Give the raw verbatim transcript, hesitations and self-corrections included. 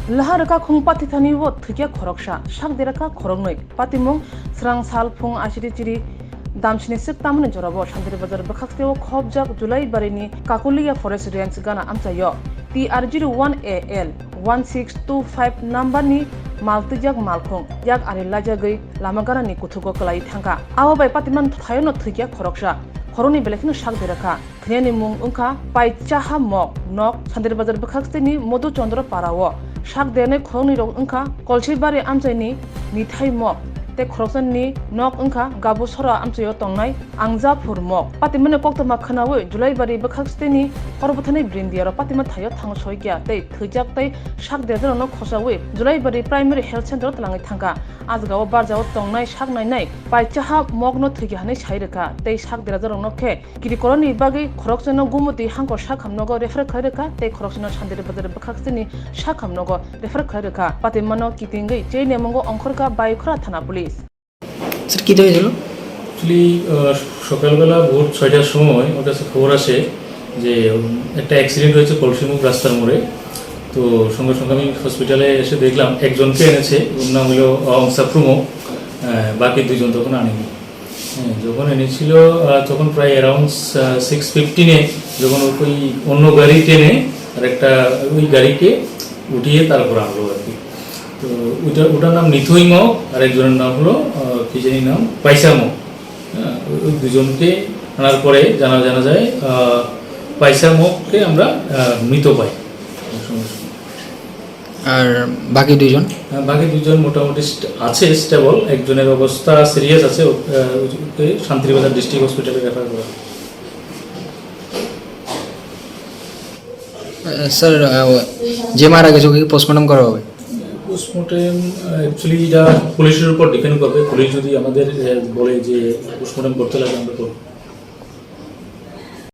Laha rwkha khung pathithani o thwikya khoroksa, sak derkha khoroknwi. Patimung srang sal phung asiri chiri damsini sik tamani jorao Santiri Bazar bwkhaksteo khopjak Julaibarini Kakulia Forest Range gana amchaio T R zero one A L one six two five number ni mal twijak malkhung yak ari lajagwi lama ganani kuthugo kwlai thangkha. Abo bai patimani thaiono thwikya khoroksa, khoroknwi belai kheno sak derkha. Thwinani mung wngkha Paichaha Mok, nok Santiri Bazar bwkhaksteni Madhu Chandra Para o. Sak dernai khoroknwi rok wngkha Kolsibari amchaini Mithai Mok, tei khoroksani nok wngkha Gabusora amchaio tongnai Angjaphur Mok. Patimani koktwma khwnawi Julaibari bwkhaksteni hor bwtharni brindiaro patima thaio thango soikya tei thwijak tei sak derjarokno khosawi Julaibari Primary Health Center o twlangwi thangkha. A jagao barjao tongnai sak nainai Paichaha Mokno thwikya hwnwi sai rwkha tei sak derjarokno khe kirikoroni bagwi khoroksano Gumoti hangkor sakhamnogo refer khlai rwkha tei khoroksano Santiri Bazar bwkhaksini sakhamnogo refer khlai rwkha. Patimano kitingwi chei nemungo ongkhorkha Bayukhara Thana Police. Sir, কী হয়েছিল? Actually, আহ, সকালবেলা ভোর ছয়টার সময় ওর কাছে খবর আসে যে, উম, একটা অ্যাক্সিডেন্ট হয়েছে কলসিমুখ রাস্তার মোড়ে। তো সঙ্গে সঙ্গে আমি হসপিটালে এসে দেখলাম, একজনকে এনেছে, ওর নাম হলো অং সাপ্রুমো, আহ, বাকি দুইজন তখন আনেনি। হ্যাঁ, যখন এনেছিল, আহ, তখন প্রায় অ্যারাউন্ড, আহ, সিক্স ফিফটিনে যখন ওই অন্য গাড়ি টেনে আর একটা ওই গাড়িকে উঠিয়ে তারপর আনলো আর কি। তো ওইটা, ওটার নাম নিথই মগ, আর একজনের নাম হলো, আহ, কি জানি নাম, পাইসা মগ। হ্যাঁ, ওই, ওই দুজনকে আনার পরে জানা, জানা যায়, আহ, পাইসা মগকে আমরা, আহ, মৃত পাই। আর বাকি দুইজন? আহ, বাকি দুইজন মোটামুটি স্ট-, আছে স্টেবল, একজনের অবস্থা সিরিয়াস আছে, ও-, আহ, ওকে শান্তিরবাজার ডিস্ট্রিক্ট হসপিটালে রেফার করা। আহ, স্যার, আহ, যে মারা গেছে ওকে কি পোস্টমর্টম করা হবে? পোস্টমর্টম, আহ, অ্যাকচুয়ালি এটা পুলিশের উপর ডিপেন্ড করবে। পুলিশ যদি আমাদের, আহ, বলে যে পোস্টমর্টম করতে লাগে, আমরা করব।